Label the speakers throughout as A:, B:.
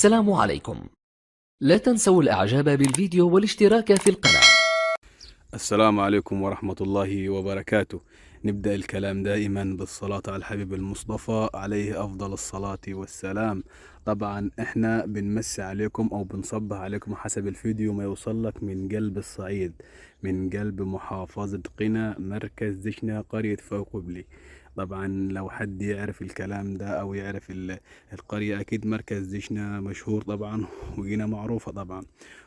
A: السلام عليكم. لا تنسوا الاعجاب بالفيديو والاشتراك في القناة.
B: السلام عليكم ورحمة الله وبركاته. نبدأ الكلام دائما بالصلاة على الحبيب المصطفى عليه أفضل الصلاة والسلام. طبعا احنا بنمسي عليكم أو بنصبح عليكم حسب الفيديو ما يوصل لك من قلب الصعيد، من قلب محافظة قنا، مركز دشنا، قرية فوق قبلي. طبعا لو حد يعرف الكلام ده أو يعرف القرية، أكيد مركز دشنا مشهور طبعا وقنا معروفة طبعا،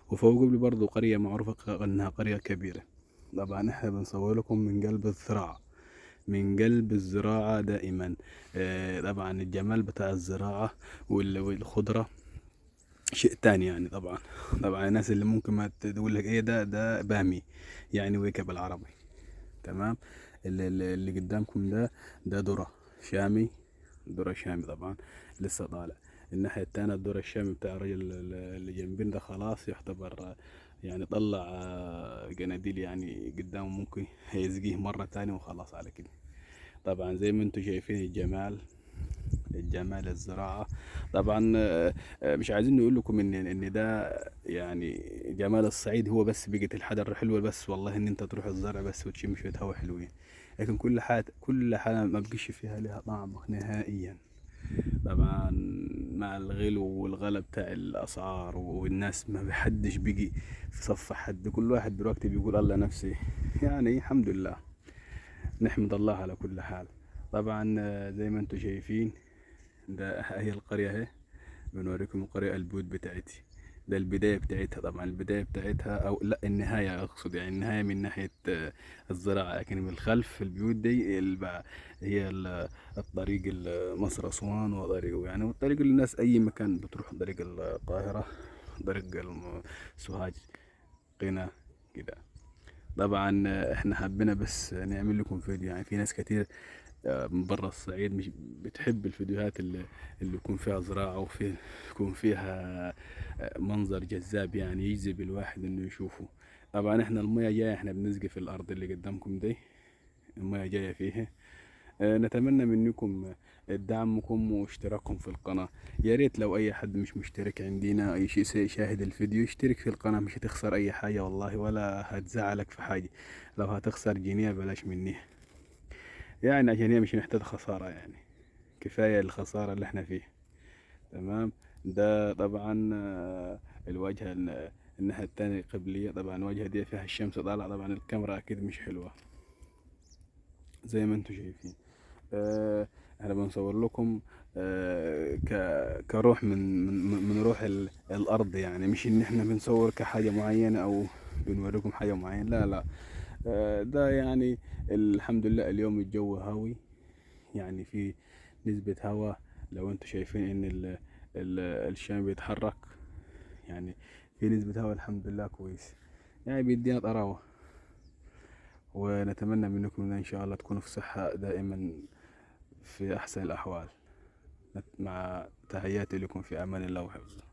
B: وفوق قبلي برضو قرية معروفة إنها قرية كبيرة. طبعا احنا بنصور لكم من قلب الزراعة، من قلب الزراعة دائما. طبعا الجمال بتاع الزراعة والخضرة شيء تاني يعني. طبعا الناس اللي ممكن ما تقول لك ايه ده بامي يعني ويكا بالعربي، تمام. اللي قدامكم ده ذرة شامي، ذرة شامي طبعا لسه طالع. الناحية التانية الذرة الشامي بتاع الراجل اللي جنبين ده خلاص يعتبر يعني طلع جناديل يعني قدامه، ممكن هيزقيه مرة تانية وخلاص على كده. طبعا زي ما انتم شايفين الجمال، الجمال الزراعة. طبعا مش عايزين نقول لكم ان ده يعني جمال الصعيد هو بس بقت الحجر حلوة بس، والله ان انت تروح الزرع بس وتشم شوية هوا حلوين، لكن كل حاجة، كل حاجة ما بقيش فيها لها طعم نهائيا. طبعا مع الغلو والغلا بتاع الاسعار والناس ما بحدش بيجي في صف حد، كل واحد دلوقتي بيقول الله نفسي يعني. الحمد لله، نحمد الله على كل حال. طبعا زي ما انتم شايفين ده هي القرية اهي، بنوريكم القرية، البيوت بتاعتي ده البداية بتاعتها. طبعا البداية بتاعتها او لا النهاية اقصد، يعني النهاية من ناحية الزراعة، لكن من الخلف البيوت دي هي الطريق مصر اسوان وطريقه يعني، والطريق اللي الناس اي مكان بتروح، طريق القاهرة، طريق سوهاج، قنا كده. طبعا احنا حبينا بس نعمل لكم فيديو، يعني في ناس كتير من برا الصعيد مش بتحب الفيديوهات اللي يكون فيها زراعة وفي يكون فيها منظر جذاب يعني يجذب الواحد انه يشوفه. طبعا احنا المية جاية، احنا بنسقي في الارض اللي قدامكم دي، المية جاية فيها. نتمنى منكم دعمكم واشتراككم في القناة. يا ريت لو اي حد مش مشترك عندنا اي شيء يشاهد الفيديو يشترك في القناة، مش هتخسر اي حاجة والله، ولا هتزعلك في حاجة. لو هتخسر جنيه بلاش مني يعني، عشان هي مش محتاجة خسارة يعني، كفاية الخسارة اللي احنا فيها. تمام. ده طبعا الواجهة الناحية التانية القبلية. طبعا الواجهة دي فيها الشمس طالعة، طبعا الكاميرا اكيد مش حلوة زي ما انتم شايفين. احنا بنصور لكم كروح من روح الارض يعني، مش ان احنا بنصور كحاجة معينة او بنوريكم حاجة معينة، لا لا. ده يعني الحمد لله اليوم الجو هاوي، يعني في نسبة هواء. لو انتم شايفين ان الشام بيتحرك، يعني في نسبة هواء الحمد لله كويس، يعني بيدينا طراوة. ونتمنى منكم ان شاء الله تكونوا في صحة دائما في احسن الاحوال. مع تحياتي لكم في امان الله وحفظه.